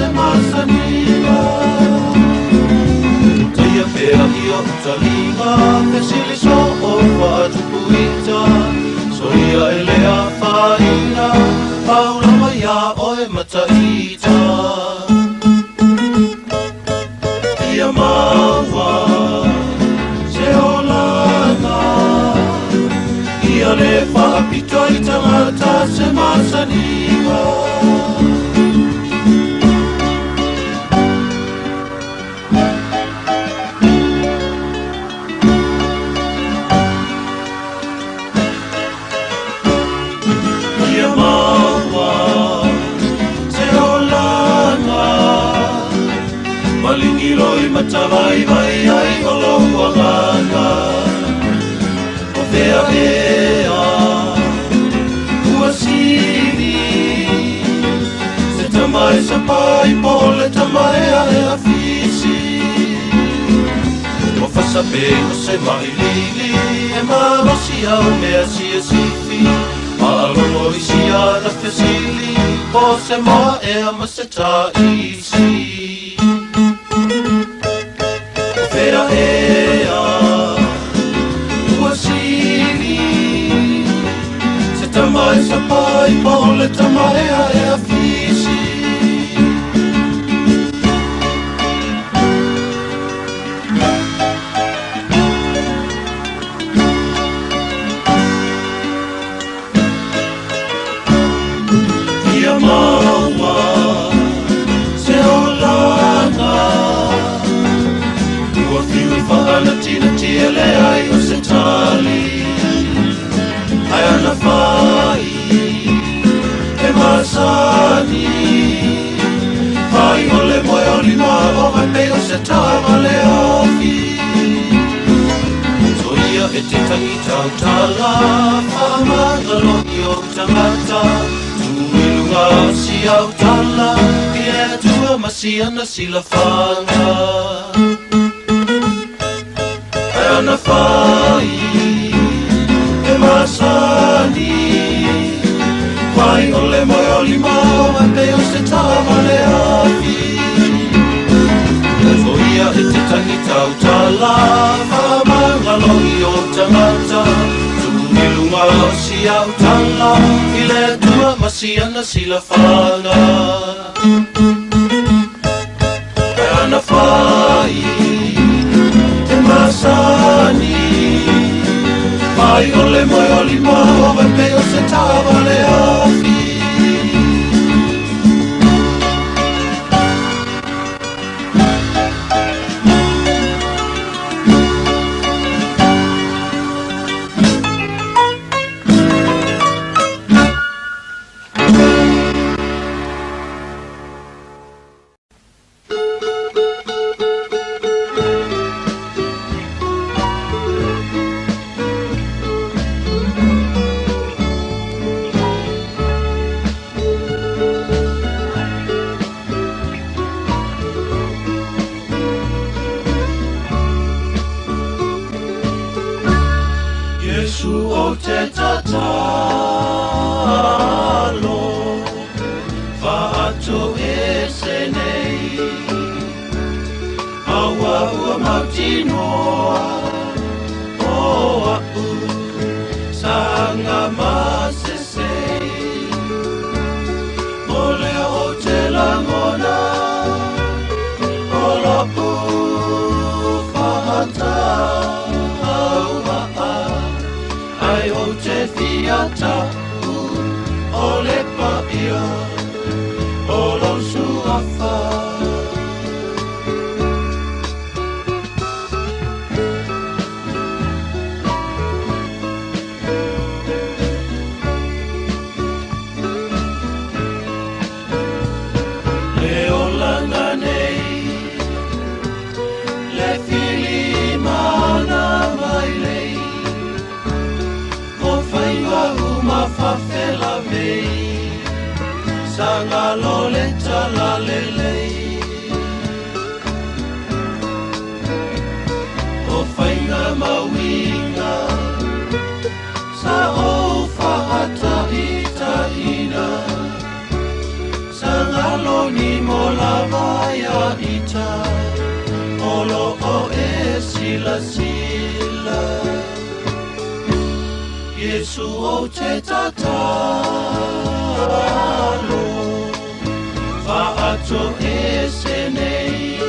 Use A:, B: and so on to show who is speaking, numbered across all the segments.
A: se masaniga. Taia pea i o taliga, fesili so o whaatupuita. Soia e lea whaina, paulama ia oe mataita. Ia maua se olanga, ia le whaapito i tangata se masaniga. Ia maua se olanga, malingilo i matavai vai ai o lou agaga. O fea ea ua sili, se tama e sapai po o le tama e ae a fisi. O fasape o se mailili, e malosi au mea sia sifi. Maalogo i sia na fesili, po se moa ea ma se taisi. O fea ea ua sili, se tama e sapai po o le tama e ae a fisi. Ia maua se olanga, ua fiu i whaanatinati e le ai o se tali. Ai ana whai e masani, whai o le moe o lima o pe o se taga le afi. Soia e te tangi tautala, whamangalo i o tangata. Tuilunga o si au tala, i e atua masi ana sila whanga. Ai ana whai e masani, whai o le moe o lima o pe o se taga le afi. Soia e te tangi tautala, whamangalo i o tangata. Tuilunga o si au tala, i le atua masi ana sila whanga. Ai ana whai e masani, whai o le moe o lima o pe o se taga le afi. Yesu o te tatalo, whaato e se nei. Aua ua mautinoa, o au, sanga masesei. O lea o te langona, o lo'u whaata au ai o te fiata u o le paia o lo suafa. Le olanga nei, le filimana mai lei, o whainga uma whawhela mei, sanga lo le tala lelei. O whainga mauinga, sa o whahata ita ina, sanga lo ni mo la silasila. Iesu ou te tatalo, faatoese nei,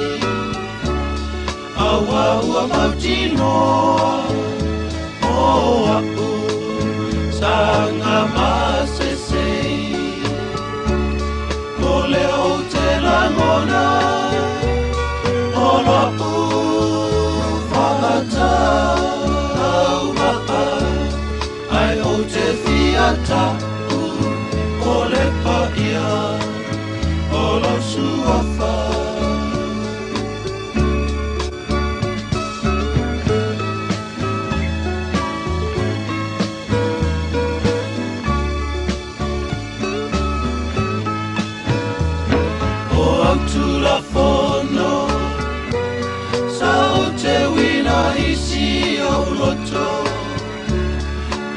A: aua ua mautinoa o a'u saga masesei. O lea ou te lagona o lo'u fa'atauva'a, ae ou te fia ta'u o le paia o lou suafa. O au tulafono sa ou te uina i si ou loto,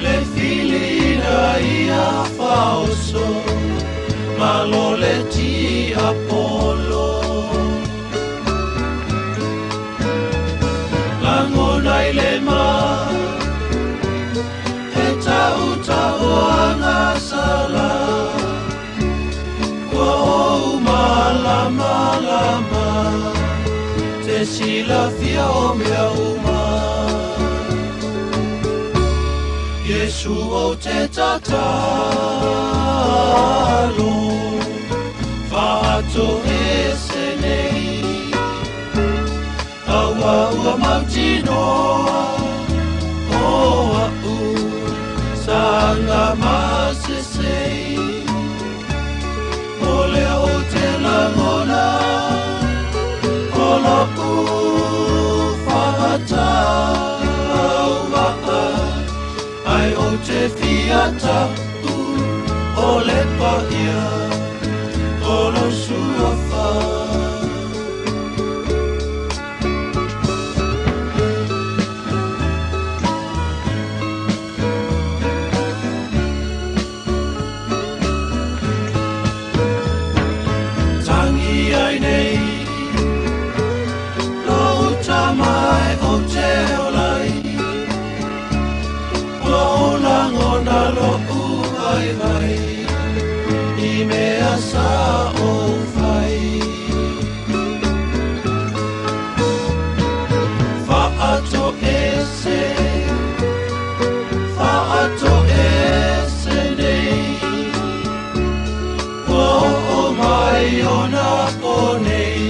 A: le filina ia faaoso ma lo le tiapolo. Lagona i le ma he ta'uta'oaga sala, ua ou malamalama te silafia o mea uma. Iesu ou te tatalo, faatoese nei, aua ua mautinoa o a'u saga masesei. O lea ou te lagona o lo'u fa'atauva'a, ae ou te fia ta'u o le paia o lou suafa. Tagi ai nei lou tama ae ou te ola ai, ua ou lagona lo'u vaivai i mea sa ou fai. Fa'atoese, fa'atoese nei, ua o'o mai ona po nei,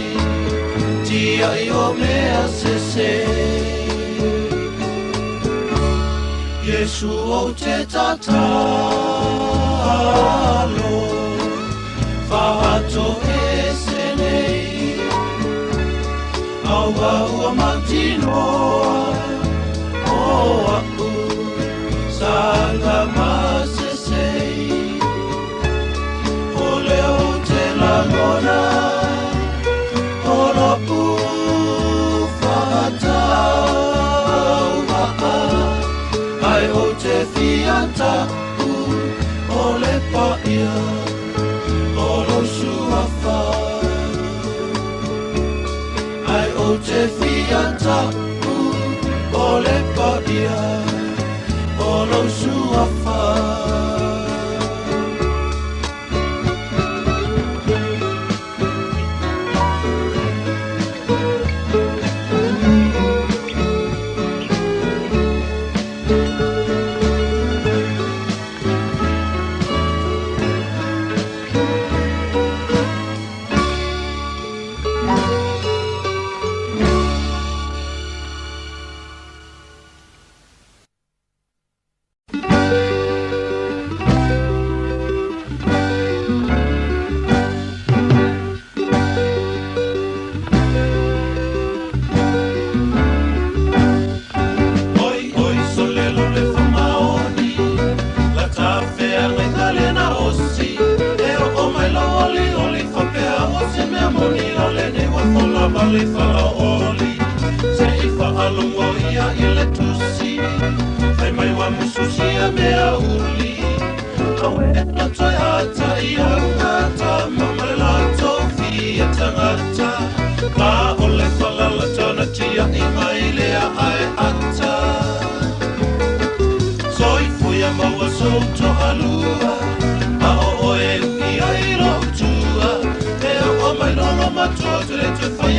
A: tia'i o mea sesē. Iesu ou te tatalo, fa'atoese nei, aua ua mautinoa o a'u saga masesei. O lea ou te lagona o lo'u fa'atauva'a, ae ou te fia ta'u o le paia o lou suafa. Ae ou te fia ta'u o le paia o lou suafa. Oi, oi, solelo le famaoni, la tafeagai le na osi, e o mai lo oli oli fapea o se mea moni o le nei ua folava le falaoli. Se i faalogo ia i le tusi, fai mai ua mususia mea uli. Aue e loto e ata i au gata, ma ma le latou fia tagata. La o le falalata na tia'i mai le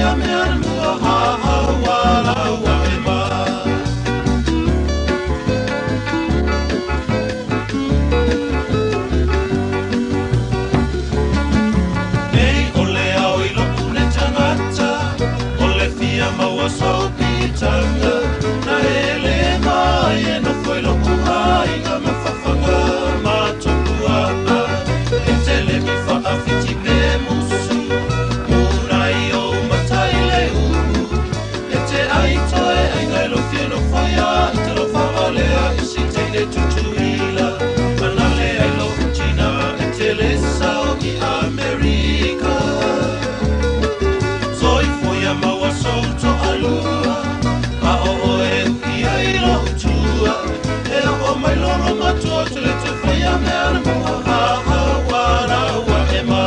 A: faia mea na mua ha wa la wa e ma. Nei o le au i loku ne tangata, o le fia maua sau pitanga, na ele mai e no foi loku aiga mafafanga matopua a, e tele mi faafiti pe musu, murai o matai le ulu, e te ai toe ainga e lo fia no foia, i te lo whavalea i si teine tutuila, manale ai lo tina e tele sau i Amerika. Soifua maua sou toalua, a o oe ui ai lo utua, e o mai loro matua te le te whaia mea na mua ha ha wa la wa e ma.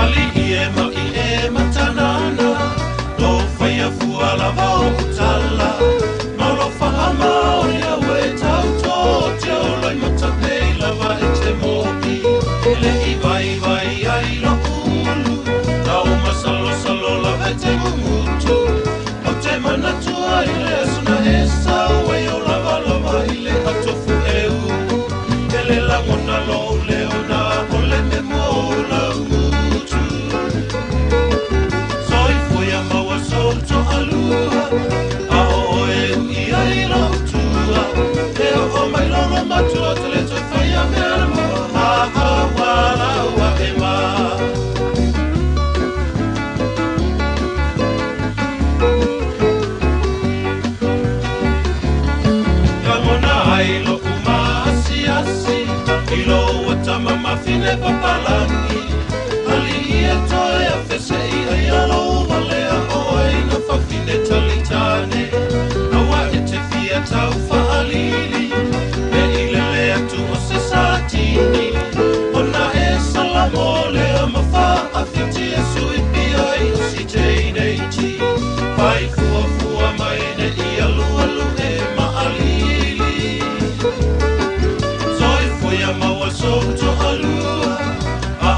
A: Ali i e ma i e matanana, lo whaia fua lava o utala, malo whaama o ia we tauto, te o loi matapei lava e te moki, ele i vai vai ai lo ulu, nau masalo salo lava e te mumutu, o te manatua i le asuna e sau e o lava lava i le atofu e u, ele langona lo leo na o le me mo la utu. Soifua maua sou toalua, a o oe ui ai lo utua, e o mai lolo matua te le toe whaia mea na mua ha ha wa la wa e ma. Lagona ai lo umasiasi, i lo watama mafine papalangi, ali i e toe a fese i ai alo walea o ai na fafine talitane, aua e te fia tau whaalili, me i lele atu o se satini, ona e salamo lea mawha awhiti e sui pia i o si teineiti, whai fua fua mai ne i alu alu e maalili. Soifua maua sou toalua, a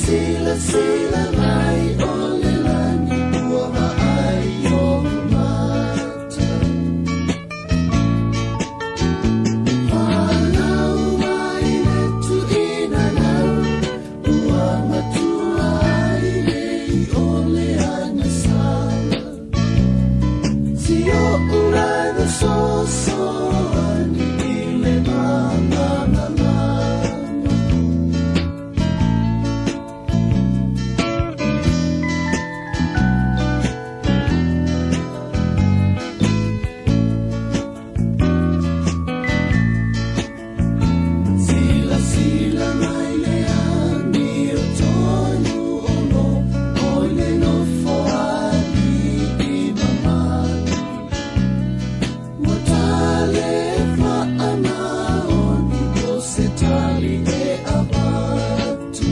A: Sila sila mai o le lani ua vaai i ou mata. Fanau mai le tuuina lau, ua matua ai nei o le agasala. Si oʻu lana sosoani i le mālamalama. Sila sila mai le amio tonu o lo oi le nofo aliʻi mamalu. Ua tale faamaoni o se tali e avatu.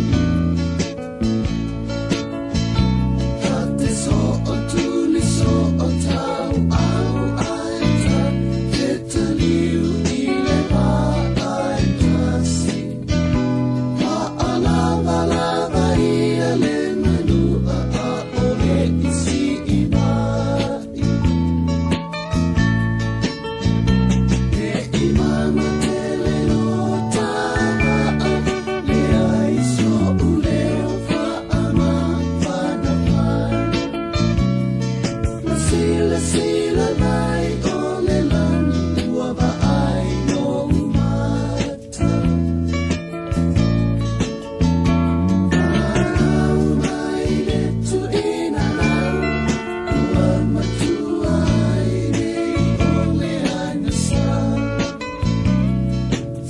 A: Ta te soʻotuli soʻotau au ai ta te taliu i le vaai tasi. Faalavalava ia le manua a ʻole i siʻi mai. Ne i mama tele lo ta va'a, leai soʻu leo faamafanafana. Ma silasila mai o le lani ua vaai nou mata. Fanau mai le tuuina lau, ua matua ai nei o le agasala.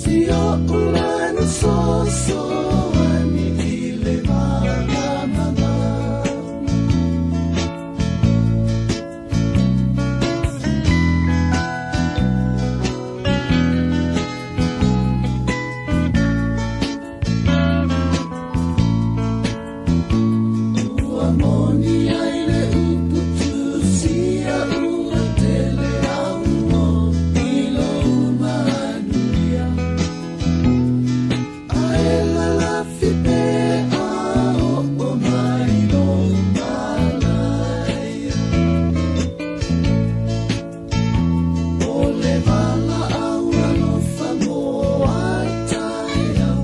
A: Si oʻu lana sosoani i le mālamalama. Ua moni ai le upu tusia ua tele auo i lou manuia. Ae lalafi pea oo mai lou manaia. O le valaau alofa mo a taeao,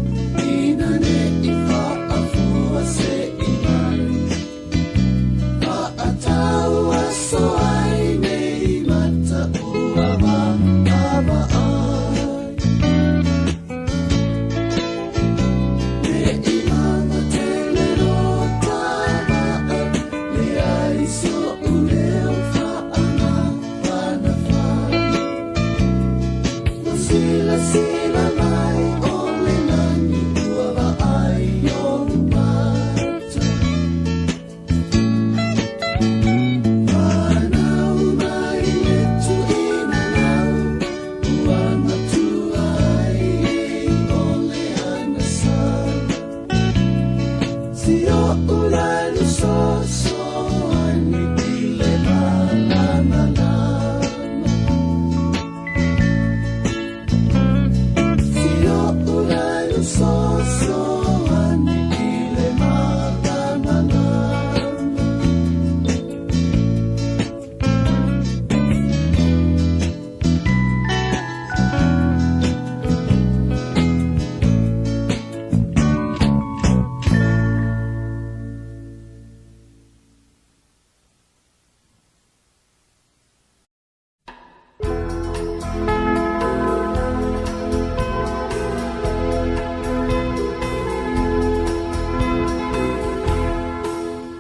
A: ina ne i faafua se i mai. Faatau aso ai nei mata ua vaavaai. Ne i mama tele lo ta va'a, leai soʻu leo faamafanafana. Ma silasila mai o le lani ua vaai ou mata. Fanau mai le tuuina lau, ua matua ai nei o le agasala. Si oʻu lana sosoani i le mālamalama. Si oʻu lana sosoani i le mālamalama.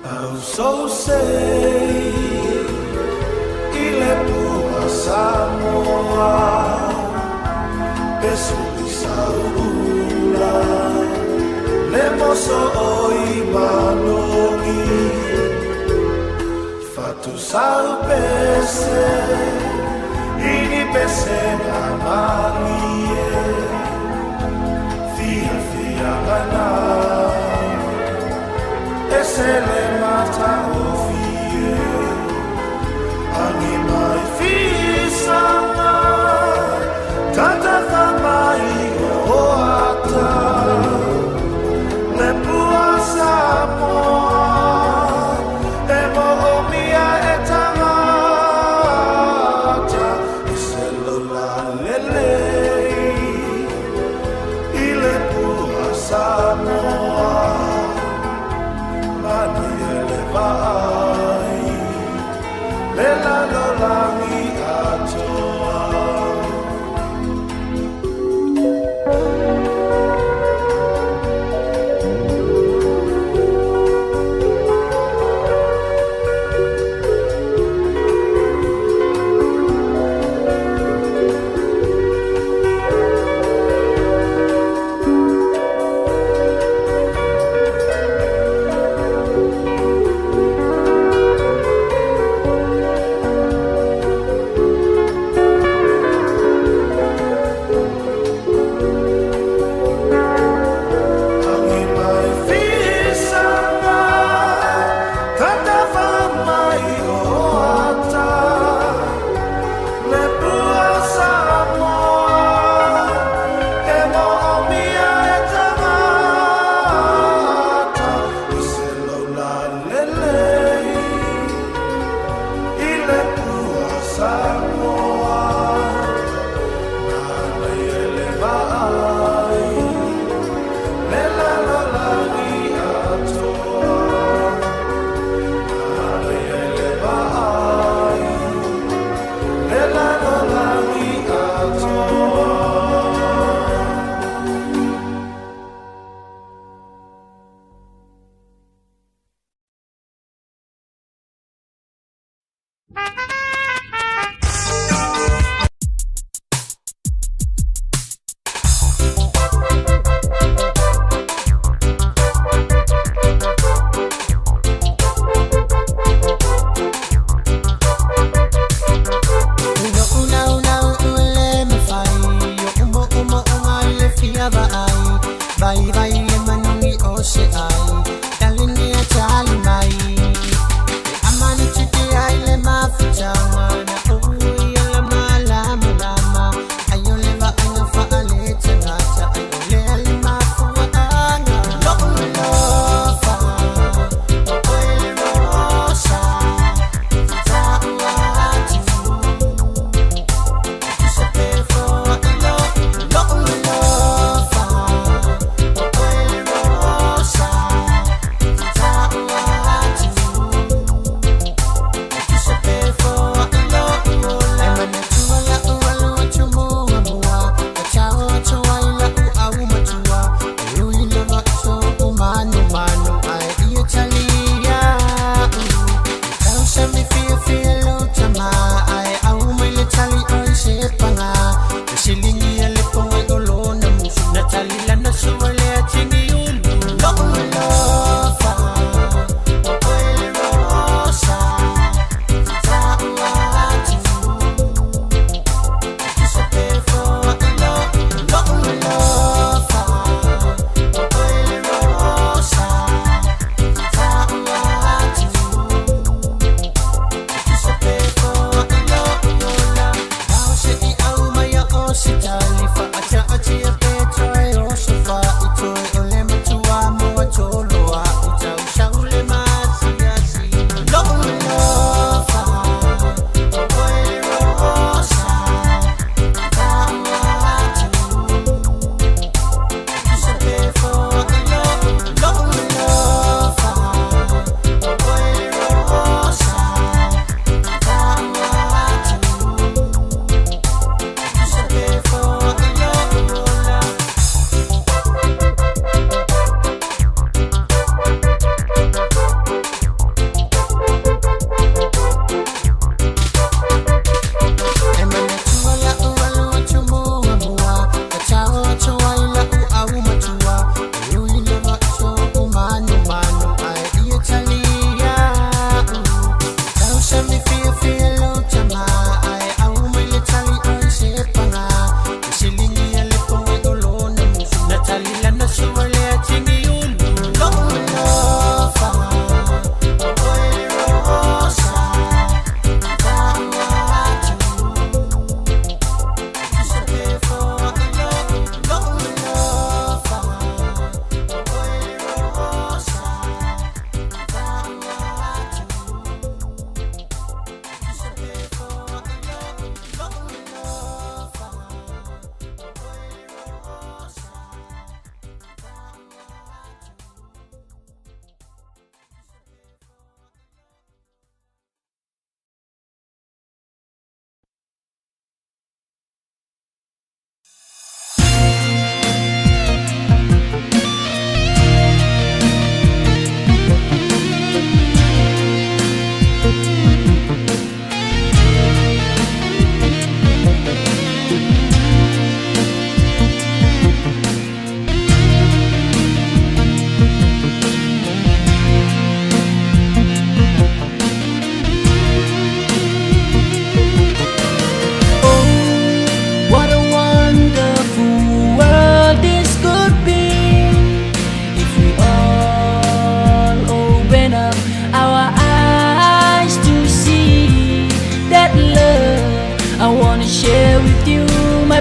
B: Au so sei i le pua Samoa, pesu i saula, le moso o i manogi, fatu sau pese, ini pese na malie, fia fia ana, ese le mata o fie, angi mai fisanga, tata mai o ata, le pua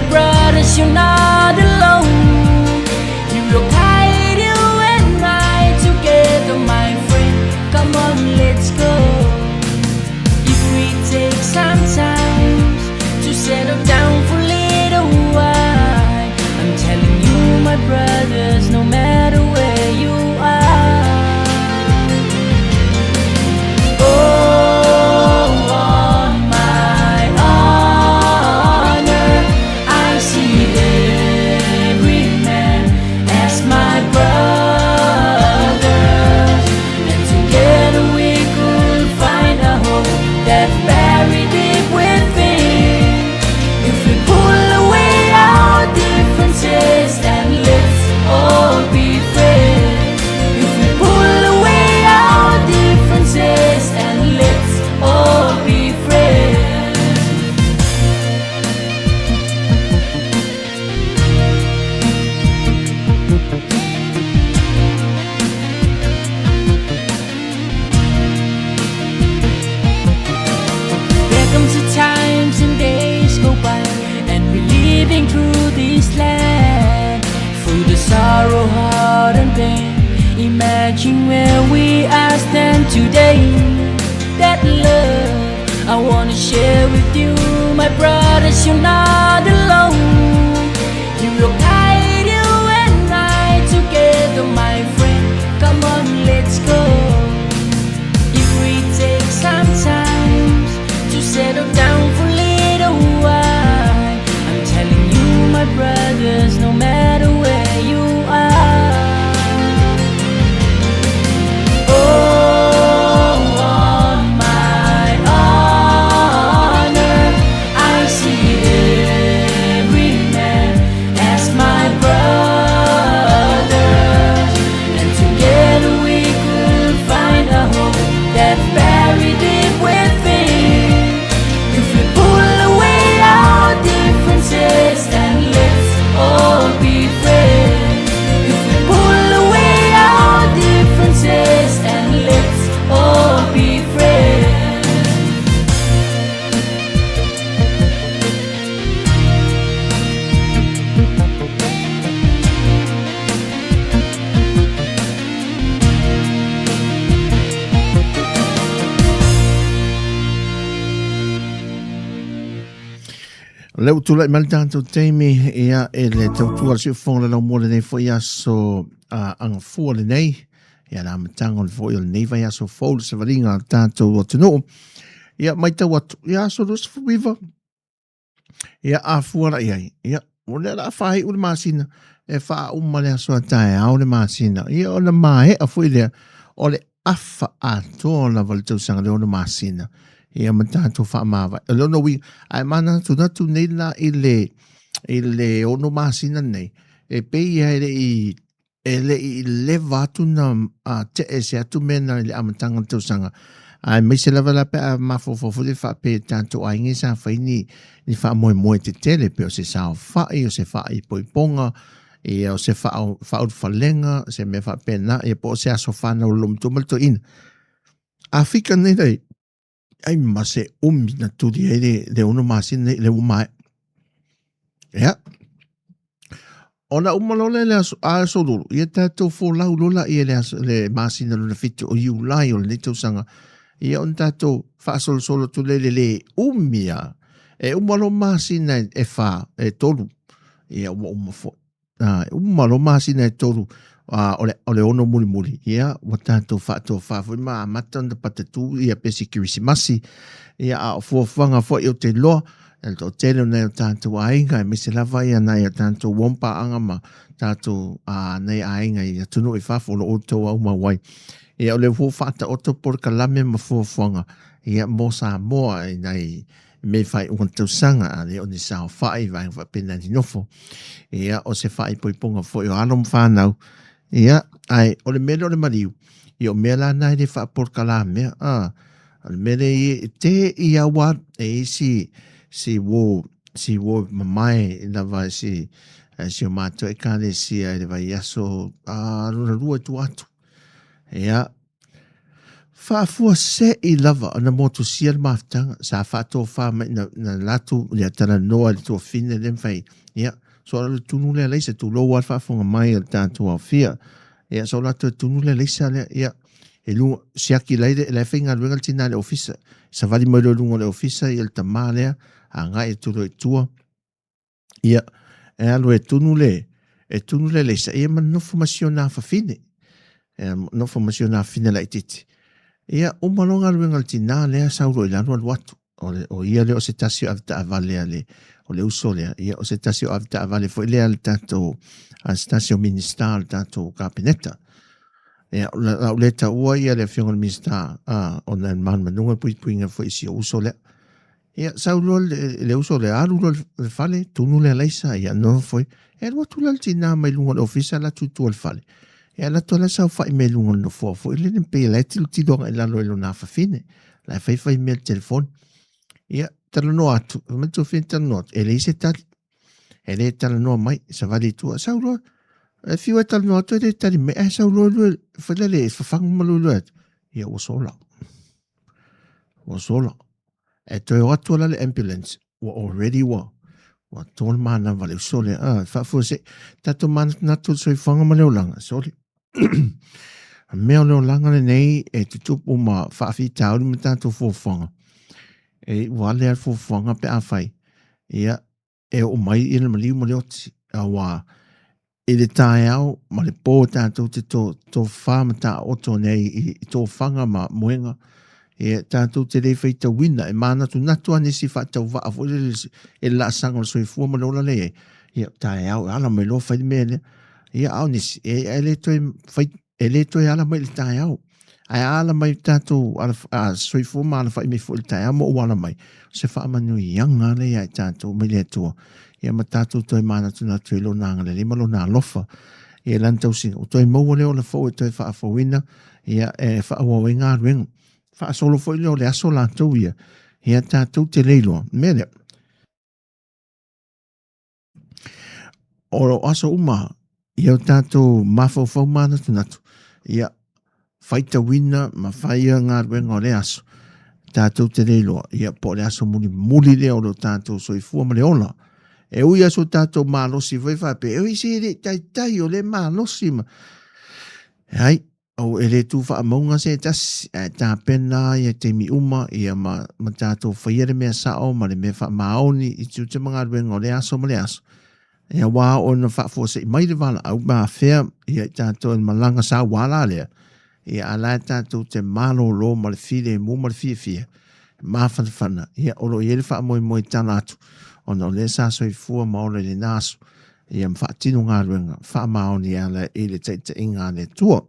A: my brothers, you're not alone. He will guide you and I together, my friend. Come on, let's go. If we take some time to settle down for a little while, I'm telling you, my brothers, no matter where you are. Oh, on my honor, I see every man as my brother, and together we could find a hope that's buried deep within. If we pull away our differences and let's all be friends. If we pull away our differences and let's all be friends. There comes a times and days go by, and we're living through this land, through the sorrow, heart and pain. Imagine where we are stand today. That love I wanna share with you, my brothers. You're not alone. He will guide you and I together, my friend. Come on, let's go. If we take some time to settle down for a little while, I'm telling you, my brothers, no matter where you are. Oh, on my honor, I see every man as my brother, and together we could find a hope that's buried deep within. If we pull away our differences and let's all be friends. If we pull away our differences and let's all be friends.
C: O lea ua tulai mai le tatou taimi ia e le tautua le siufofoga le laumua lenei foi aso agafua lenei ia le amataga o le foi o lenei vaiaso fou le savaliga a le tatou atunuu. Ia matau atu ia aso 29 ia a fua la i ai ia o lea la faaiu le masina e faauma le aso a taeao le masina ia ona maea foi lea o le afa atoa lava le tausaga le 6 masina ia ma tatou faamavae. O lona uiga, ae manatunatu nei la i le i le 6 masina nei, e pei ia e le i e le i leva atu na tee ese atu mea na i le amataga o le tausaga. Aemaise lava la pe a mafaufau foi le faapea i tatou aiga sa fai ni, ni faamoemoe tetele pei o se saofai, o se faaipoipoga, ia o se faaulufalega, se mea faapena, ia po o se aso fanau o le loomatua ma le toeaina. A fika nei lai, ai ma se umi na tuli ai le, le 6 masina nei, le ua maea. Ia, ona uma loa lea i le aso, aso lulu, ia tatou folau loa laia i le aso, le masina lona 7 o Iulai o lenei tausaga, ia ona tatou faasolosolo atu lea i le lē umi lava. E uma loa masina e 4, e 3, ia ua uma foi. A, e uma loa masina e 3, a, o le, o le 6 mulimuli, ia ua tatou faatofa foi ma amata ona patatū ia pesi Kerisimasi, ia a o fuafuaga foi ou te iloa, e le toatele o nai o tatou aiga, aemaise lava ia nai o tatou uompaaga ma tatou a, nai aiga i atunuu i fafo o lo o outou aumau ai. Ia o lea foi ua faataoto polokalame ma fuafuaga ia mo Samoa i nai mea i faaiuga o le tausaga, a le o ni saofai i vaega faapena i nofo. Ia o se faaipoipoga foi o alo ma fanau. Ia, ae o le mea lea o le maliu, ia o mea la na e le faapolokalamea. A, o le mea lea e te i aua e i si si uo si uo mamae lava si si o matou ekalesia i le vaiaso a lona lua i tua atu. Ia, Faafuasei lava ona motusia le mafutaga, sa faatofa mai na, na latou ia talanoa i le tuafine le mafai. Ia, so le tunu le alaisa, tulou lava le faafofoga mai a le tatou aofia. Ia, so latou tunu le alaisa lea, ia, e luga, siaki lai le, la e faigaluega le tina i le ofisa. Savali mai loa i luga o le ofisa, ia le tama lea, agai atu loa i tua. Ia, e alu e tunu le, e tunu le alaisa, ia ma nofo ma si ona afafine. E nofo ma si ona afafine laitiiti. Ia, uma loa galuega a le tinā lea, sau loa i lalo alu atu. O, le, o ia lea o se tasi o avetaavale a le, o le uso lea, ia, o se tasi o avetaavale foi lea a le tatou, a se tasi o Minista o le tatou Kapeneta. Ia, o le a ou le taua ia le afioga i le Minisita, a, ona e manumanuga le puipuiga foi i si ou uso lea. Ia, sau loa le, le uso lea, alu loa le fale, tunu le alaisa, ia nofo foi. E alu atu la le tinā mai luga o le ofisa, alu atu i tua o le fale. E alu atu la saofai mai luga o le nofoa foi lele, pei la e tilotilo agai i lalo i lona afafine. La e faifai mea i le telefoni. Ia, talanoa atu, fai mai le tuafafine talanoa atu, e leai se tali. E le talanoa mai, savali i tua, sau loa. E fiu e talanoa atu e le tali mai, ae sau loa lue, foi lele e fafagu ma luelue atu. Ia, ua sola. Ua sola. E toe o atu la le ambulance, ua already ua, ua to le manava le uso lea. Ah, faafuasei, tatou manatunatu i le soifuaga ma le olaga, soli. A mea o le olaga lenei e tutupu ma faafitauli ma tatou fuafuaga. E ua ale le fuafuaga pe afai, ia, e oo mai i le maliu ma le oti, auā i le taeao ma le pō tatou te to, tofa ma taoto nei i, i tofaga ma moega, ia tatou te le faitauina, e manatunatu lava nisi faatauvaa foi lele i le laasaga o le soifua ma le ola lea i ai, ia taeao e ala mai loa fai le mea lea. Ia a o nisi, e, e le toe fai, e le toe ala mai i le taeao. Ae a ala mai tatou ala, a soifua ma alafai mai foi i le taeao ma ou ala mai, o se faamanuiaga lea ia i tatou mai le Atua. Ia ma tatou toe manatunatu i lona agalelei ma lona alofa. Ia lana tausiga, ua toe maua le ola fou e toe faafouina, ia e faaauau ai galuega. Faasolo foi lea o le aso latou ia, ia tatou te le iloa. Mea lea, o lo aso uma ia o tatou mafaufau manatunatu, ia faitauina ma faia galuega o le aso, tatou te le iloa, ia po o le aso mulimuli lea o lo tatou soifua ma le ola. E ui lava so tatou malosi foi faapea, e ui se le taitai o le malosi ma... Ai, Au e le tū faamauga se tasi, ae tapena ai e taimi uma, ia ma, ma tātou whaia le mea sao ma le mea whaamaoni i tiute ma galuega o le aso ma le aso. Ia wā o na faafuasei mai le valaau ma afea ia i tātou e malaga sauā la lea, ia a la e tātou te malōlō ma le filemu ma le fiafia, māfanafana, ia o lo o i ai le faamoemoe tala atu, ona o lea sa soifua ma ola i lena aso, ia ma faatino galuega faamaoni e ala i le taitaiga a le Atua.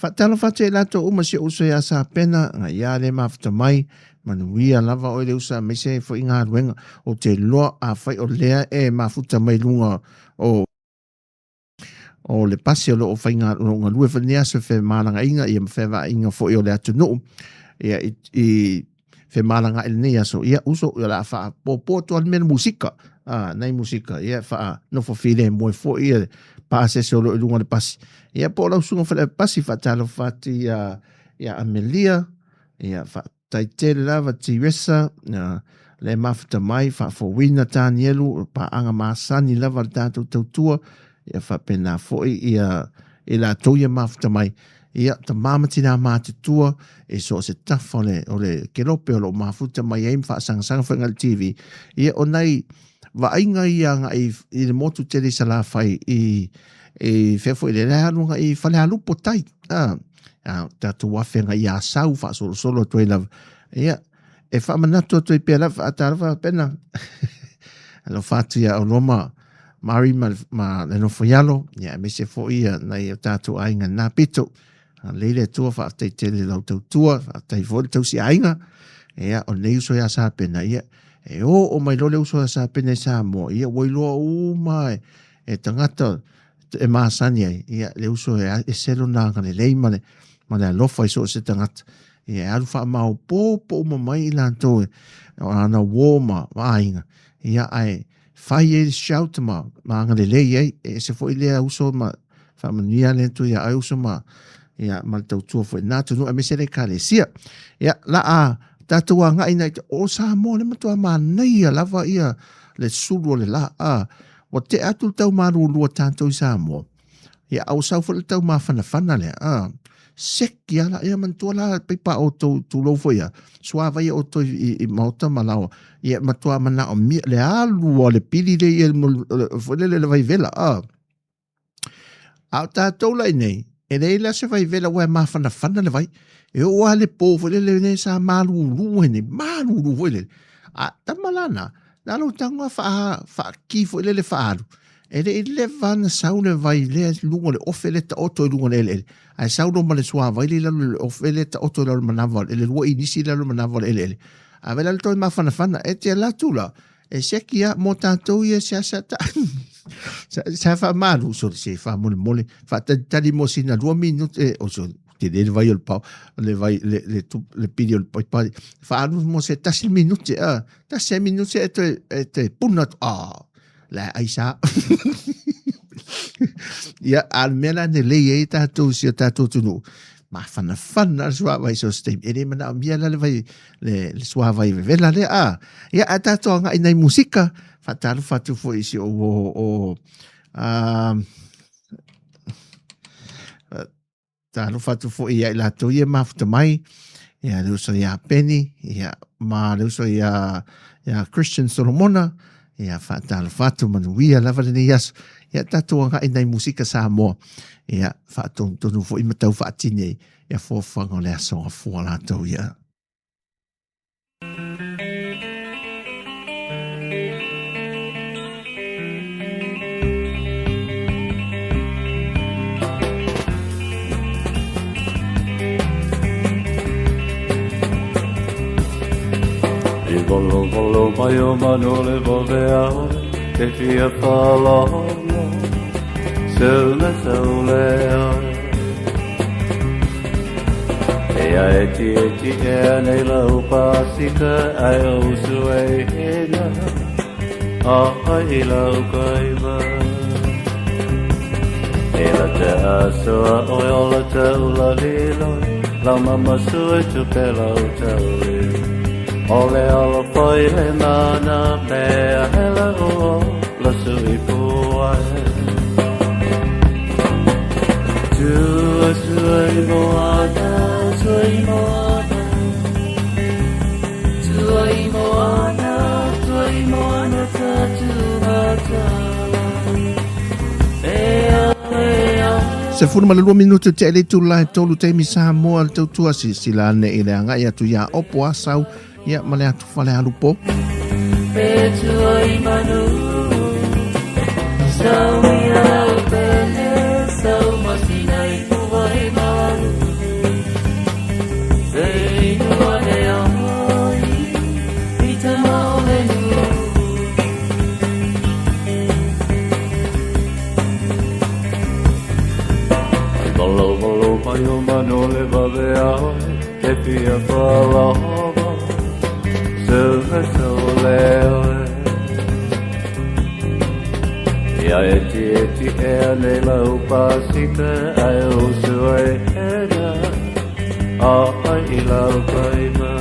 C: Faatalofa atu i latou uma si ou uso ia Sapena, ia le mafuta mai, manuia lava oe le uso aemaise ai foi galuega. Ou te iloa afai o lea e mafuta mai luga o o le pasi o lo o faiga o lo o galue foi lenei aso i femalagaaiga ia ma fevaaiga foi o le atunuu ia i, i femalagaai lenei aso, ia uso, o le a faapopo atu lava le mea le musika, a, nai musika, ia faanofo filemu ai foi ia pasese o lo o i luga o le pasi. Ia po o lau susuga foi i le pasi, faatalofa atu ia, ia Amelia, ia faafetai tele lava Tiresa, ia, le mafuta mai, faafouina Tanielu, o paaga masani lava a le tatou tautua, ia faapena foi ia i latou ia mafuta mai, Ia, tama ma tinā matutua i so o se tafa o le, o le kelope o lo o mafuta mai ai ma faasagasaga foi agai i le TV. Ia, o nai vaaiga ia agai i le motu tele i Salafai i, i fea foi le, le alu agai i Falealupo tai, a, a tatou afe agai i Asau faasolosolo atu ai lava. Ia, e faamanatu atu ai pea lava, faatalofa Pena. Alofa atu ia oloa ma Mari ma, ma le nofo ialo, ia aemaise foi ia nai o tātou aiga nā pito. Lei le Atua faafetai tele lau tautua, faafetai foi le tausi aiga. Ia, o lenei uso ia Sapena, ia, e oo mai loa le uso ia Sapena i Samoa, ia, ua iloa uma e, e tagata e masani ai, ia, le uso e ese lona agalelei ma le, ma le alofa i so o se tagata. Ia, e alu faamaopoopo uma mai i latou e, o ana uō ma, ma aiga, ia, ae, fai ai le shout ma, ma agalelei ai, e ese foi lea uso ma faamanuia le Atua ia oe uso ma, ia, ma le tautua foi na atunuu aemaise le ekalesia. Ia, la a tatou agai nai o Samoa le matua manaia lava ia le sulu o le la a ua tea atu le tau malulu a tatou i Samoa. Ia, a ua sau foi le tau mafanafana lea a seki ala ia manatua la paipa outou tulou foi ia suavai e outou i, i maota ma laoa ia matua manaomia le alu a le pili le ia foi lele le vaivela a A o tatou la iinei, e leai la se vaivela ua e mafanafana le vai. E oo lava le po foi lele ne sa malulu ai nei, malulu foi lele. A tama la na, na lou tago lava faa, faaki foi lele faaalu. E le i leva ona sau le vai lea i luga o le ofe lea taoto i luga o le eleele. Ae sau loa ma le suavai lea i lalo o le ofe lea taoto i lalo o le manava, le lua inisi i lalo o le manava o le eleele. A vela le toe mafanafana, e te alu atu la, E seki a mo tatou ia seasea ta sa faamalu sole se faamolemole faatalitali mo sina lua minute e o sole tele le vai o le pao le vai le le le pili o le paipa faaalu mo se tasi minute a tasi minute e toe e toe puna atu a la ai sa ia a le mea la ne lei ai tatou si o tatou atunuu mafanafana le suavai so se taimi e le manaomia la le vai le, le suavai vevela lea a ia ae tatou agai nai musika faatalofa atu foi i si ou o, o a talofa atu foi ia i latou ia mafuta mai ia le uso ia Penny ia ma le uso ia ia Christian Solomona ia faatalofa atu manuia lava lenei aso ia tatou agai nai musika Samoa ia faatonutonu foi ma tau faatini ai ia fuafuaga o le aso gafua latou ia.
A: I volo volo mai o manu le vove ao Te fia whalono Seu me seu leo E a e ti e ti e a nei lau pasika ai o usu e hena A ai i lau kaiva E la te asoa oi o la te ula liloi Lau mama sui tu pe lau taui O le alo foi le mana mea hele o la sui puai Tua tua i moana, tua i moana Tua i moana, tua i moana ta tu matala Ea, ea
C: 12 minutu te le itula e tolu taimi Samoa le tautua silasila ane i le agai atu iā Opo Asau ia ma le atu Falealupo.
A: Pe tua i manu Sau ia lau pele Sau masina i pua i malu Se inua e ai I te maole nu Valo valo mai o manu le vave ai Te fia whalava Se me sau leo Ia e ti e ti e nei lau pasika ai o sua e hena A ai i lau kaima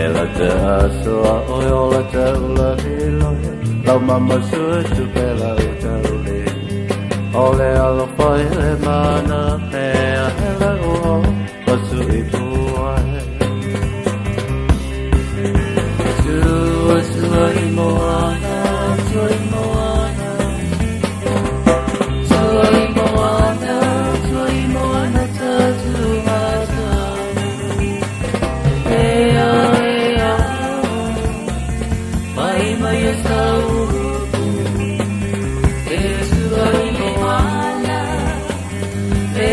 A: E la te asoa oi o la te ula hiloi Lau mama sua tu pe lau tauli O le alo whai le mana mea hele o Pasu i puai Tua tua i moana, tua i moana Tua i moana, tua i moana ta tu matala Ea, ea, mai mai e sau E tua i moana, e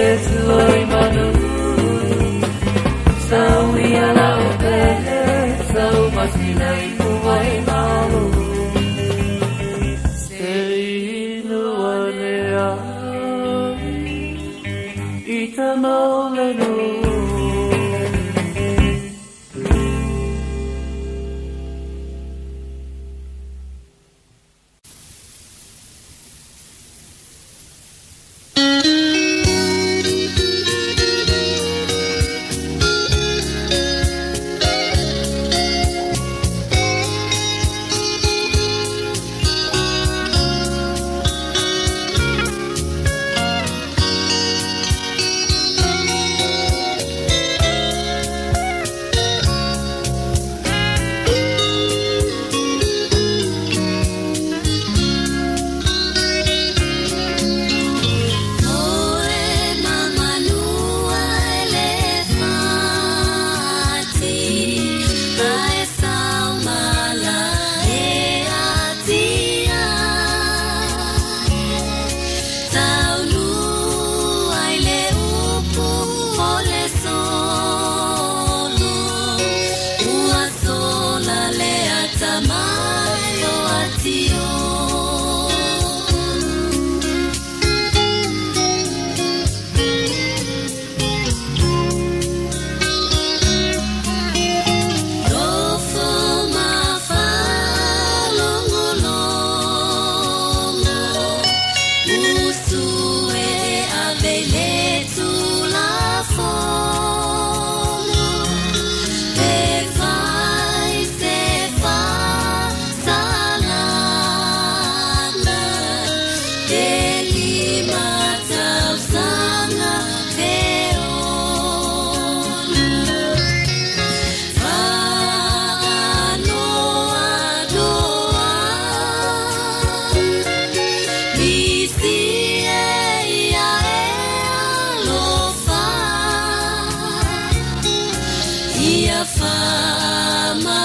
A: Ia faamagalo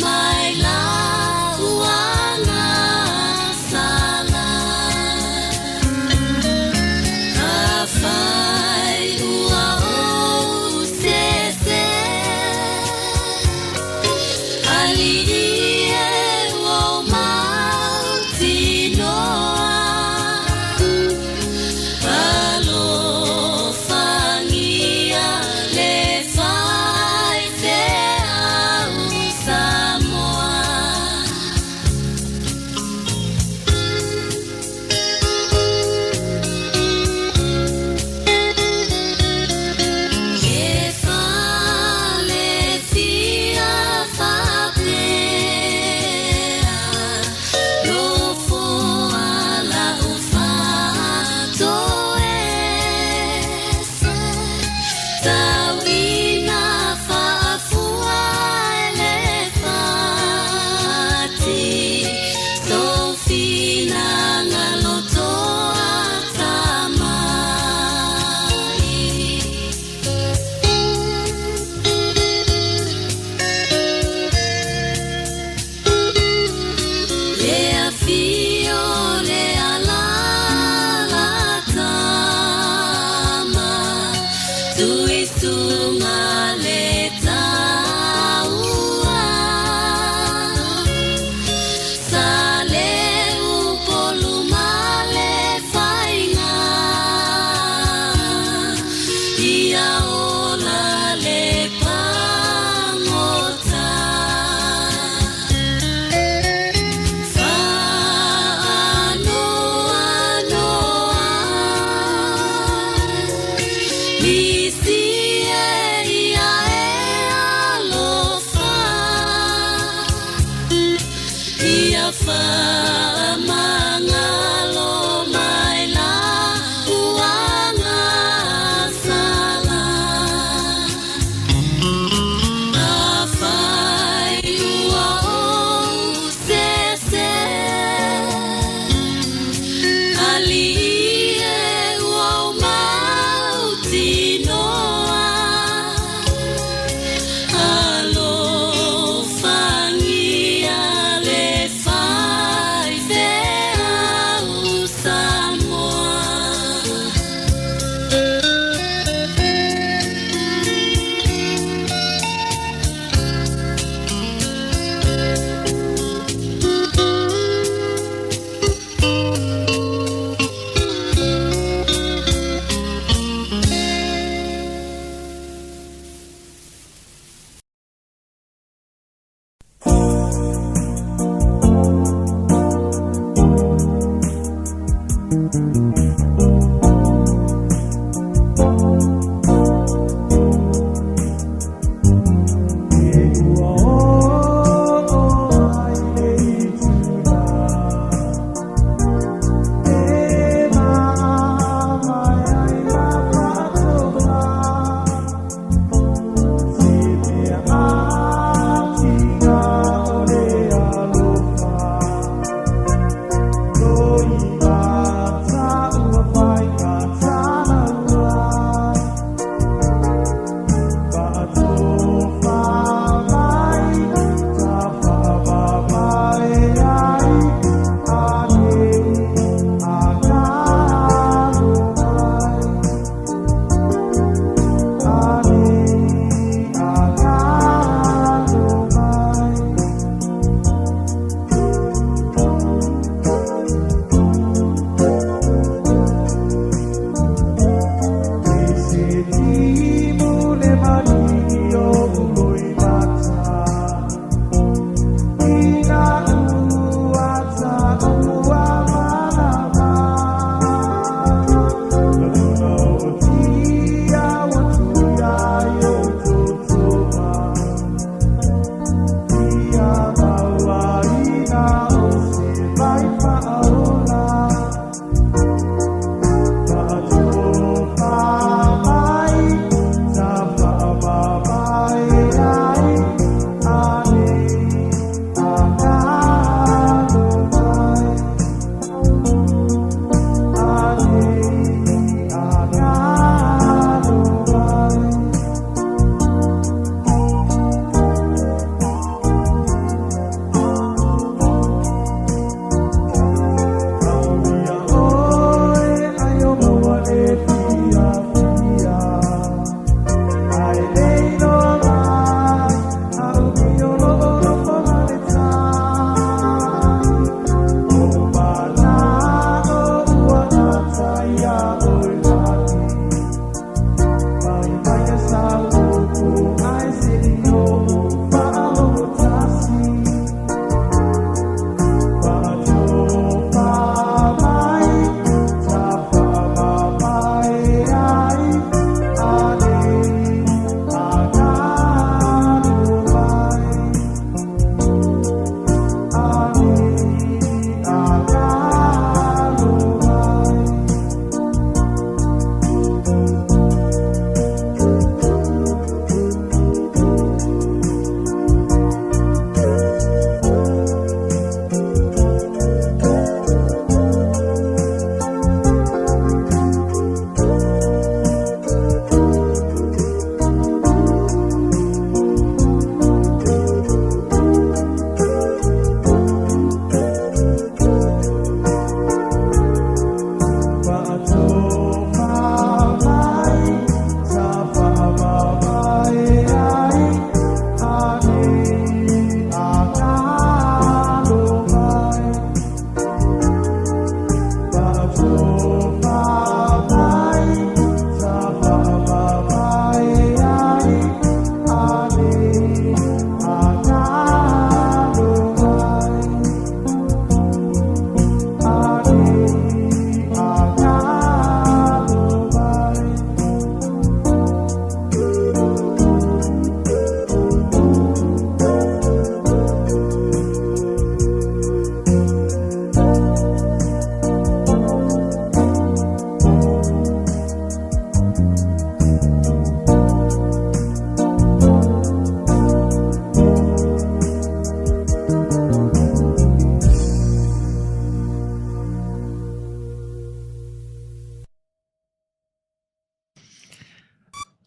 A: mai la uaga sala. Afai ua ou sese, Alii e ua ou mautinoa. Alofagia le faifeau Samoa. E fale fia faapea, Nofo ala o faatoese, Tauina faafua e le fati, Sou finagalo toatamai. Le afio le alala tama, Tuisunga le taua, Sa le upolu ma le faiga, Ia ola le pagota. Faanoanoa, nisi e ia e alofa, Ia faamagalo mai la uaga sala. Afai ua ou sese, Alii e ua ou mautinoa. Alofagia le faifeau Samoa.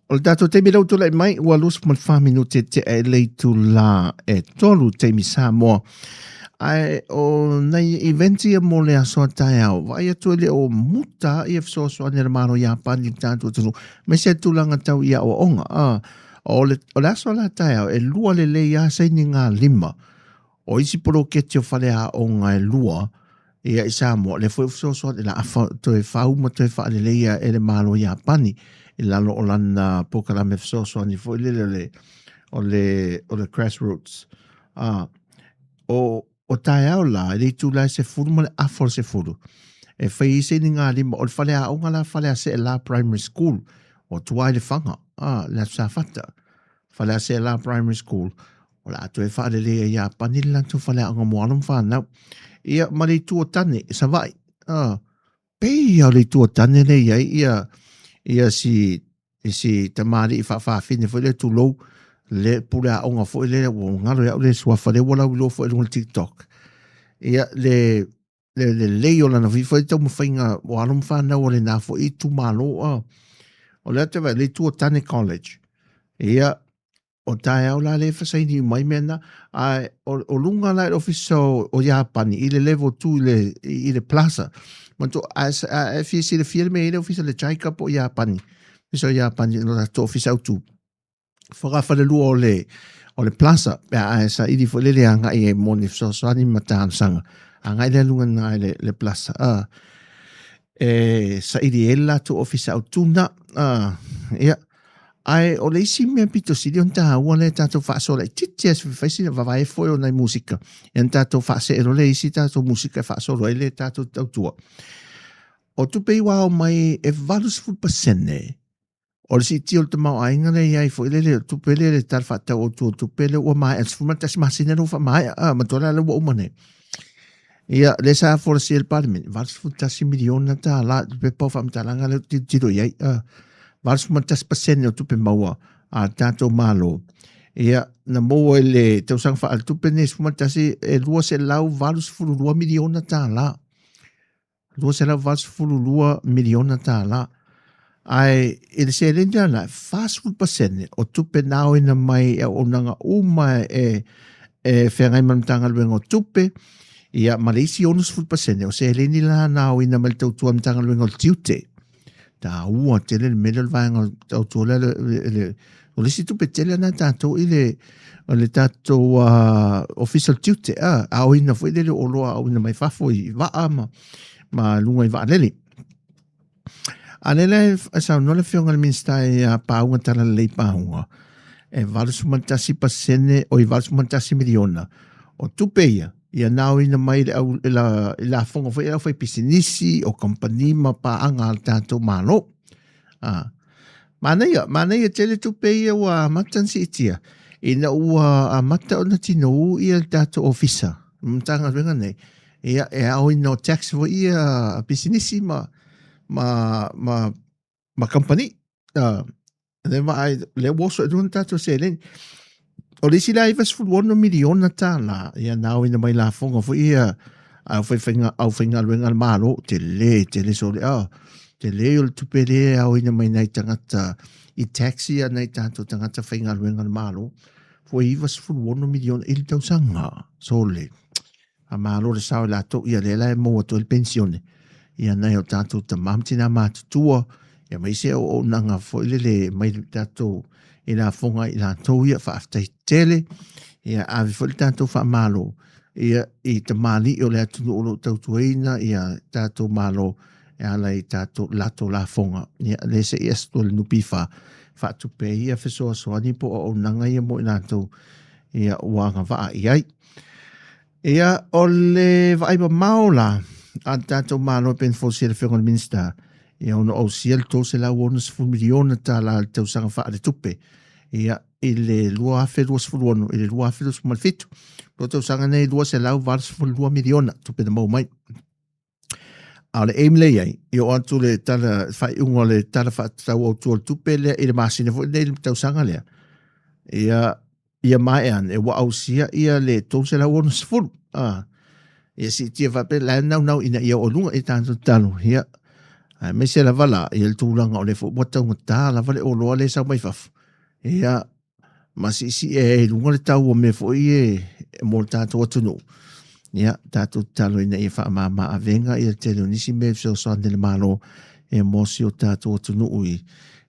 C: O le tatou taimi lea ua tulai mai, ua 24 minute tea i le itula e 3 taimi Samoa. Ae o nai event ia mo le aso a taeao, vaai atu e le o muta ia fesoasoani a le Malo Iapani i le tatou atunuu, aemaise le tulaga tau i aoaoga. Ah, o le, o le aso la taeao, e lua lelei lava saini galima o isi poloketi o faleaoga e lua ia i Samoa, lea foi ua fesoasoani la a toe fau ma toe faaleleia e le Malo o Iapani i lalo o lana polokalame fesoasoani foi lele o le o le o le grassroots. Ah, o o taeao la, i le itula e 10:30, e fai ai sainigalima o le faleaoga la Faleaseela Primary School o tua i Lefaga, ah, le Aso Safata. Faleaseela Primary School, o le a toe faaleleia i Iapani le latou faleaoga mo alo ma fanau. Ia, ma le Itu o Tane, Savaii. Ah, pei o le Itu o Tane lea i ai ia, ia si, si tamalii faafafine foi lea tulou, le pule aoga foi lea, ua galo ia'u le suafa lea ua lauiloa foi i luga o le TikTok. Ia, le, le lelei o lana foi taumafaiga o alo ma fanau o lena foi itumalo. Ah. O lea te vaai, le Itu o Tane College. Ia, o taeao la lea e fasaini uma ai mea na, ae o, o luga la i le ofisa o, o Iapani i le level 2 i le, i le plaza. Manatua, a, a, a fia silafia le mea i le ofisa le JICA po o Iapani, ofisa o Iapani, lo latou ofisa autu. Fogafalelua o le, o le plaza, pe a e saili foi lele agai ai mo ni fesoasoani ma talosaga, agai lea luga na i le, le plaza. Ah, e saili ai le latou ofisa autu na. Ah, ia. Ae o le isi mea pito sili ona taua lea tatou faasoa laitiiti lava se fai sina vavae foi o nai musika, ia ona tatou faasee loa lea i isi tatou musika e faasolo ai le tatou tautua. O tupe i ua ao mai e 80% o le siitia o le tamaoaiga lea i ai foi lele, o tupe lea le Tala Faatatau Autu o Tupe lea ua maea, 11 masina lea ua faamaea, a, matua la lea ua uma nei. Ia, lea sa folasia i le Palemene, $81 miliona tala le pepa o faamatalaga lea ou te tilotilo i ai, a, 81% o tupe maua a le tatou Malo. Ia, na maua i le tausaga faaletupe lenei 11, e $282 miliona tala. $282 miliona tala. Ae i le seleni la lena, e 40% o tupe na aoina mai i auaunaga uma e, e feagai ma le Matagaluega o Tupe, ia ma le isi 60% o seleni la na aoina mai le tautua a le Matagaluega o le Tiute. Taua tele le mea lea o le vaega o tautua lea, le, le, o le isi tupe tele na tatou i le, o le tatou Ofisa o le Tiute, a, aoina foi lele o oloa aoina mai fafo i vaa ma, ma luga i vaalele. A lea la e saunoa le Afioga i le Minisita ia Pauga Talalelei Pauga, e 81%, oi 81 miliona o tupe ia, ia na aoina mai i le au, i la, i lafoga foi a le aufaipisinisi, o kamupani ma paaga a le tatou Malo. A, manaia, manaia tele tupe ia ua amata ona siitia, ina ua amata ona tinou ia le tatou ofisa, Matagaluega nei, ia, e aoina o tax foi ia pisinisi ma, ma, ma, ma kamupani. Uh, le vaai, le ua oso i luga tatou seleni. O le isi la 96 miliona tālā, ia na aoina mai lafoga foi ia au faifaiga, aufaigaluega a le Malo, tele, tele sole, ah, tele o le tupe lea e aoina mai nai tagata i tax ia nai tatou tagata faigaluega a le Malo, foi 96 miliona i le tausaga, sole. Faamalo le sao i latou, ia lea la e maua atu ai le penisione ia nai o tatou tama ma tina matutua, ia ma isi auaunaga foi lele mai le tatou i lafoga i latou ia, faafetai tele. Ia ave foi le tatou faamalo ia i tamalii o le atunuu o lo o tautuaina ia tatou Malo e ala i tatou latou lafoga. Ia lea se i aso le NPF faatupe ai ia fesoasoani po o auaunaga ia mo i latou ia ua agavaa i ai. Ia, o le vaai mamao la a le tatou Malo e pei ona folasia e le Afioga i le Minisita, ia ono ausia le $360 miliona tala i le tausaga faaletupe, ia, i le 2026 i le 2027. O tausaga nei $282 miliona tupe na maua mai. A o le aim lea i ai, i oo atu le tala, faaiuga o le Tala Faatatau Autu o le Tupe lea i le masina foi lenei i le tausaga lea, ia, ia maea ane, ua ausia ia le 360. Ah, ia siitia faapea, la e naunau ina ia oo i luga i tatou tatalo, ia, Aemaise lava la ia le tulaga o lea foi ua taugata lava le oloa lea e sau mai fafo, ia ma siisii ai i luga le tau o mea foi ia mo le tatou atunuu. Ia, tatou tatalo ina ia faamama avega ia le tele o nisi mea e fesoasoani a le Malo e mo si o tatou atunuu i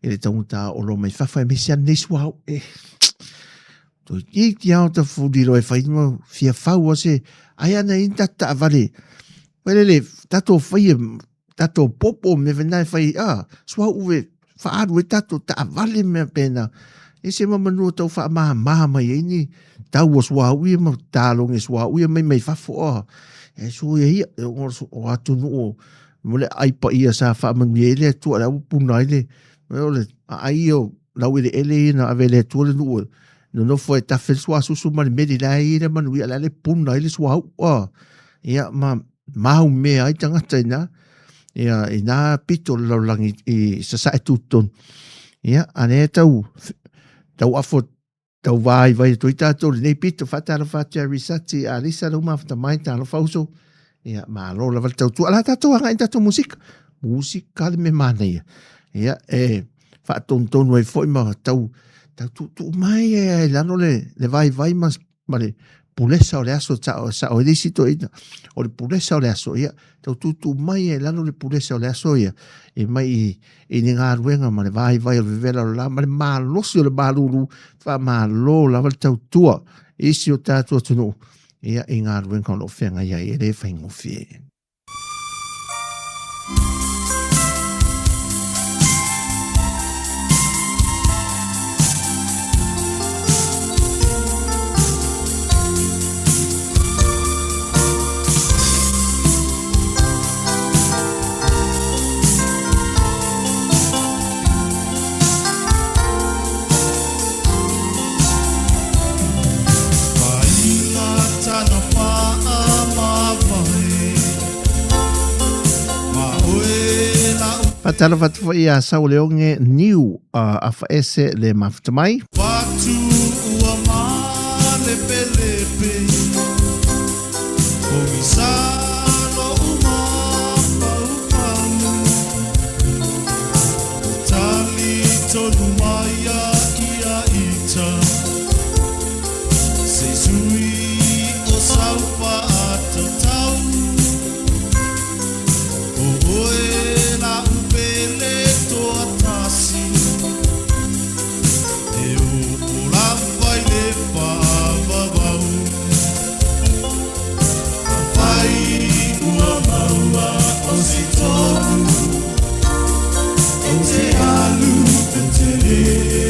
C: le taugata o oloa mai fafo, aemaise lava lenei suauu. E toeitiiti lava o tafuli loa e fai ma fia fau lava se ai ana i ai ni tatou taavale foi lele tatou faia tatou popo mea foi na e fai a suauu e faaalu ai tatou taavale mea pena ese ma manua tau faamama mai ai ni tau o suauu ia ma talogi suauu ia mai mai fafo a e sui ia o atunuu mo le ai paia sa faamanuia ai le Atua le ua puna ai le o le aai ia o laueleele ia na ave e le Atua le nuu nonofo e tafe le suasusu ma le meli la e i le manuia la le puna ai le suauu a ia ma maumea ai tagata ina ia ina pito o le lalolagi i sasae tutotonu. Ia, a lea tau tau afo tau vaivai atu ai tatou i lenei pito. Faatalofa atu ia Risati Alisa lou mafuta mai, talofa uso. Ia, malo lava le tautua. La tatou agai i tatou musika. Musika le mea manaia. Ia, e faatonutonu ai foi ma tau tau tuutuu mai e lalo le vaivai ma ma le pulesa o le aso sao sao ai le isi toeaina o le pulesa o le aso ia tau tuutuu mai e lalo le pulesa o le aso ia e mai i, i le galuega ma le vaivai o le vevela o le la ma le malosi o le malulu faamalo lava le tautua i si o tatou atunuu ia i galuega o lo o feagai ai e le faigofie. Faatalofa atu foi ia Sauleoge Niu Afaese le mafuta mai.
A: Fatu ua malepelepe, pogisa lo'u mafaufau, tali tonu mai a ia ita, se sui o sau faatatau, o oe la'u pele toatasi, e oo lava i le faavavau. Afai ua maua o se tonu, e te alu petele.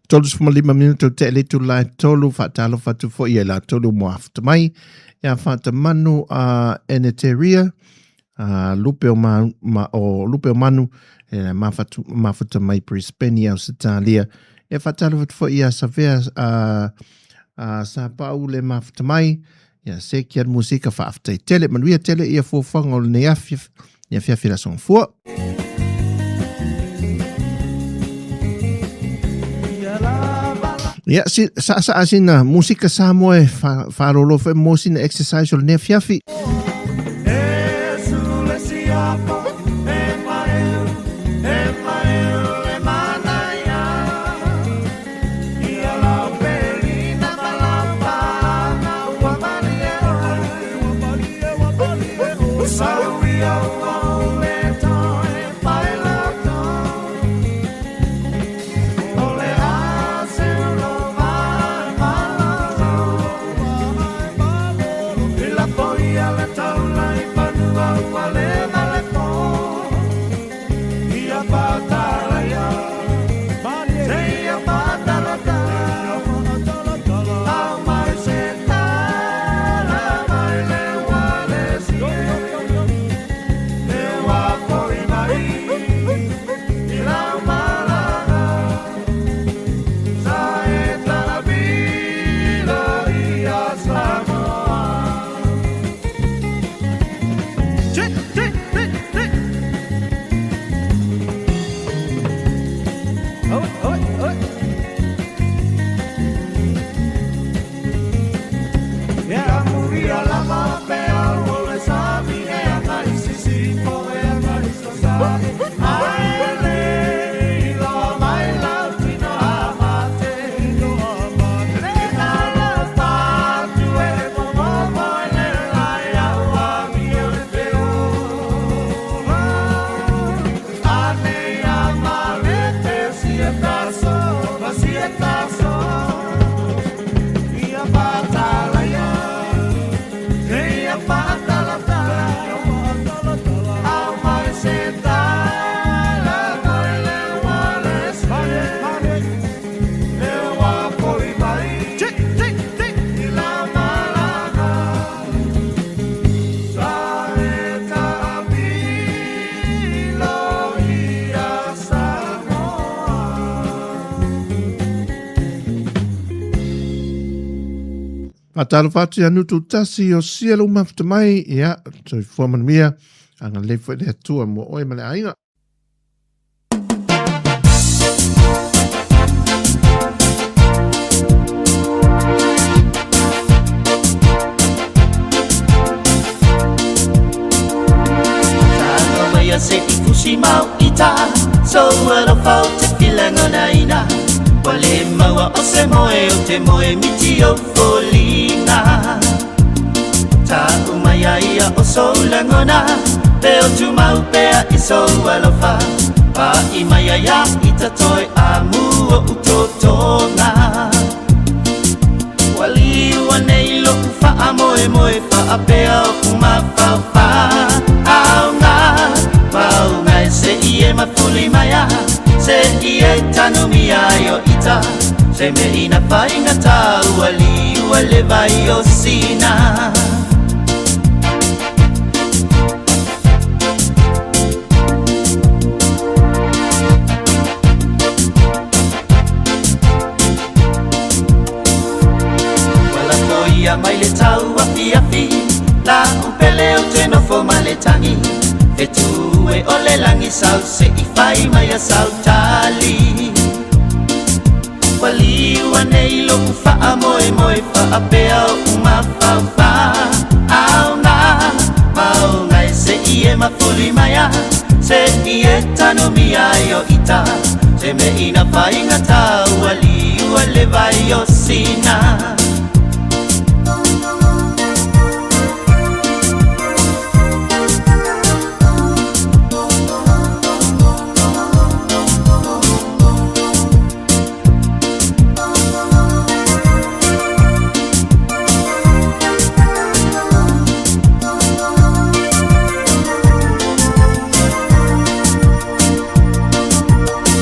C: 35 minuta o te le itula e tolu faatalofa atu foi ia i latou le ua afuta mai ia faatamanu a Eneteria a Lupe o, ma, ma, o Lupe o Manu e mafatu, mafuta mai Brisbane i Ausetalia. E faatalofa atu foi ia Savea a, a Sapau le mafuta mai ia se kia musika faafetai tele manuia tele ia fuafuaga o lenei afi ia fiafi la songafua. Ia, si, sa sa sina musika Samoa e whārolo whae mō sina exercise o lenei afiafi. Faatalofa atu ia Nutu Tasi o sia lou mafuta mai, ia, soifua manuia, agalelei foi le Atua mo oe ma le aiga.
A: Tago mai a se i fusi mau ita So alofa o te filagona ina Ua le maua o se moe o te moe miti o folina Ta'u mai a ia o sou lagona Pe o tumau pea i sou alofa Pa'i mai ai a ita toe amu o utotoga Ua liua nei lo'u fa'amoemoe Fa'apea o'u mafaufa'auga Mauga e se'i e mafuli mai a Se'i e tanumia ai o ita Se me ina faigata Ua liua le vai o Sina. La'u pele ou te nofo ma le tagi Fetu e o le lagi sau se'i fai mai a sau tali Ua liu nei lo'u fa'amoemoe Fa'apea o'u mafaufa'auga Maoga e se'i e mafuli mai a Se'i e tanumia ai o ita Se me'ina faigatā Ua liua le vai o sina.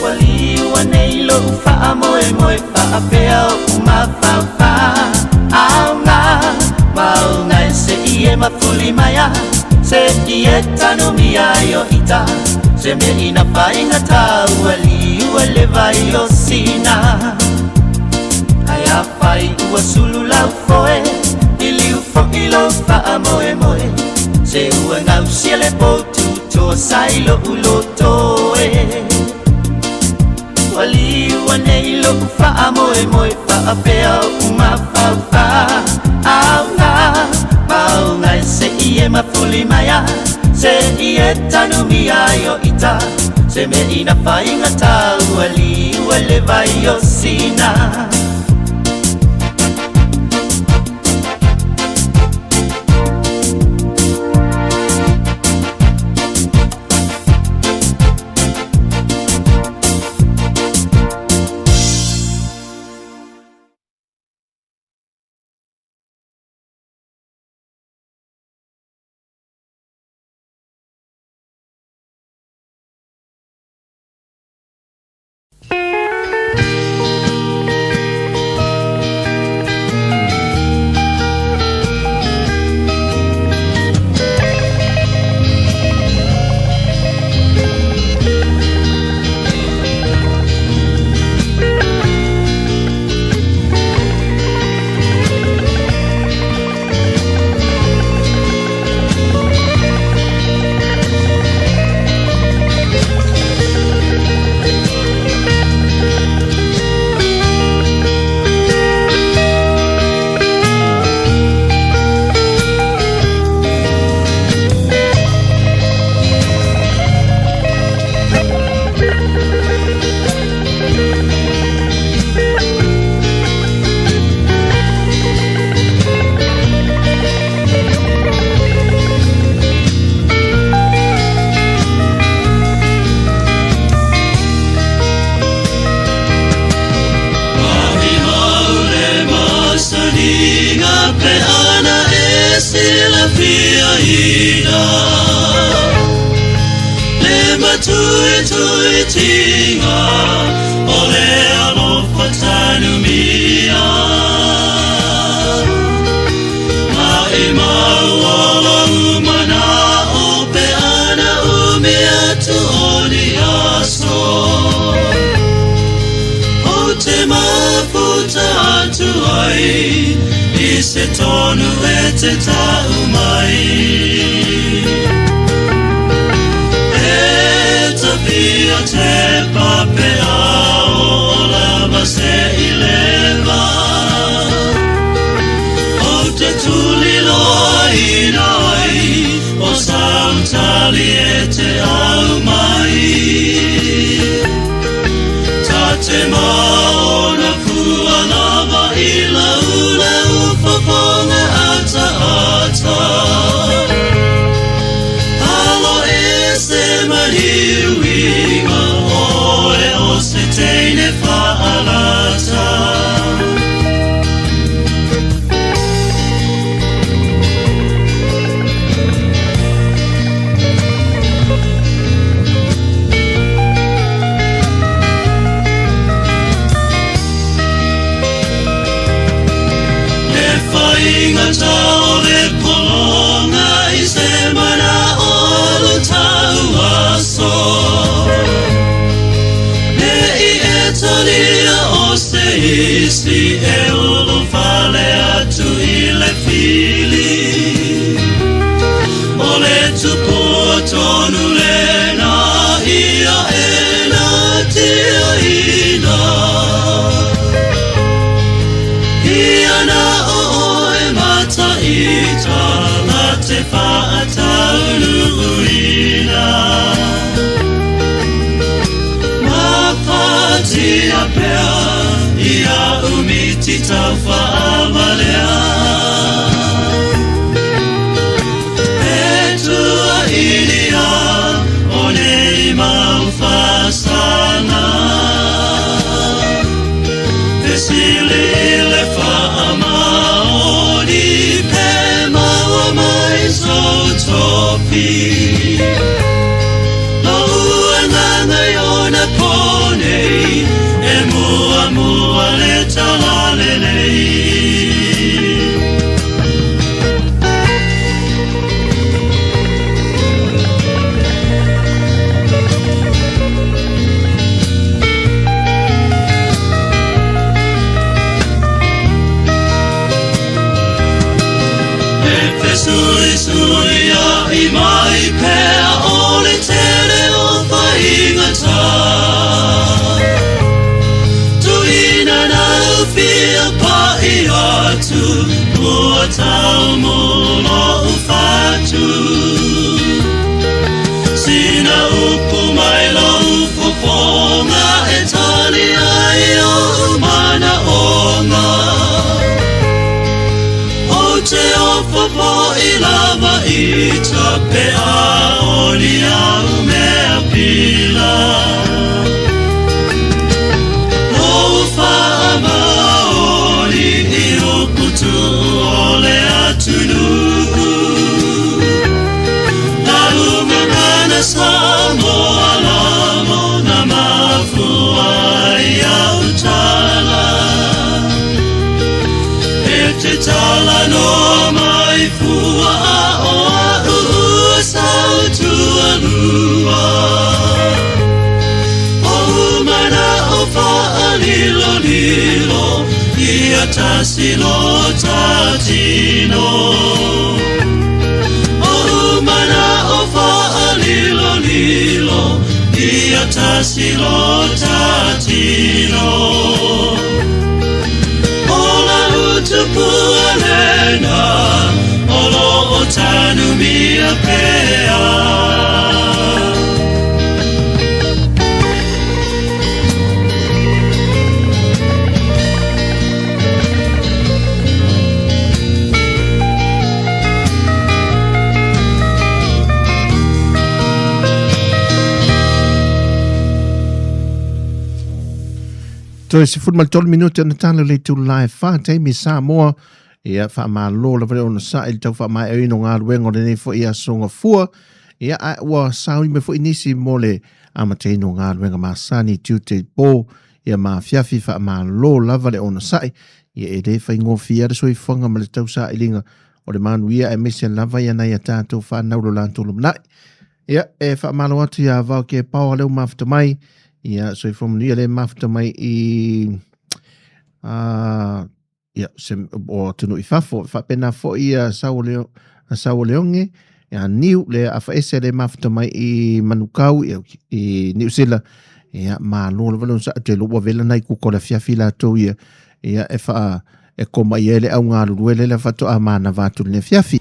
A: Ua liu nei lo'u fa'amoemoe Fa'apea o'u mafaufa'auga Maoga e se'i e mafuli mai a Se'i e tanumia ai o ita Se me'ina faigatā Ua liua le vai o sina. Ae afai ua sulu lau foe Liliu fo'i lou fa'amoemoe Se ua gausia le poutu Toa sai lo'u loto e. Ua liu nei lo'u fa'amoemoe Fa'apea o'u mafaufa'auga Maoga e se'i e mafuli mai a Se'i e tanumia ai o ita Se me'ina faigatā Ua liua le vai o sina. Pe ana e silafia ina Le matui tui tinga O le alofa tanumia Ma i mau ola umana o pe ana umi atu o ni aso O te mafuta atu ai I se tonu e te tau mai. E tapia te papea o lava se i leva O te tuli loa ina ai O sautali e te au mai. Ta te maona fua lava i la ula ufafonga ata ata. Alo e se maniuinga o e o se teine whaalata. Le whainga tau le polonga i se mana o lo tau aso. Le i e talia o se isi e ulu fale atu i le fili. tauwhaavalea. E tua ilia o nei mau whasanga. Fesili i le whaamaoni pe maua mai sou tofi. Lou agaga i ona po nei, e muamua le talalelei. E fesuisuiaʻi mai pea o le tele o faigata. Tuina nau fia paʻi atu, ua taumu loʻu fatu. Sina upu mai lou fofoga e tali ai oʻu manaʻoga. Ou te ofo foʻi lava i tape a o ni au mea pila. Lou faamaoni i upu tuu o le atunuu. Lau gagana Samoa lagona mafua ai au tala. E te talanoa mai fua a o a'u ua sautualua. Ou manaʻo faalilolilo ia tasi lo tatino. Ou manaʻo faalilolilo ia tasi lo tatino. O lau tupua lena o loo tanumia pea.
C: Toe 13 minute ona tala le itula e 4 taimi Samoa. Ia, faamalo lava le onosai i le tau faamaeaina o galuega o lenei foi aso gafua. Ia, ae ua sauni mai foi nisi mo le amataina o galuega masani Tuesday po ia ma afiafi. Faamalo lava le onosai. Ia, e le faigofie le soifuaga ma le tausailiga o le manuia aemaise lava ia nai a tatou fanau lo latou lumanai. Ia, e faamalo atu ia Vao Ke Paoa lea ua mafuta mai. Ia, soifua manuia lea mafuta mai i ia, se, o atunuu i fafo. Faapena foi ia Sau o Leonge, ia Niu, le afaese le mafuta mai i Manukau, ia, i Niu Sila. Ia, malo lava le onosai, te lo ua vela nai kuka o le afiafi latou ia, ia, e wha, e koma i ai le au galulue le le faatoa manava atu i le afiafi.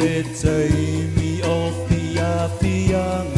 A: Le taimi o fiafiaga.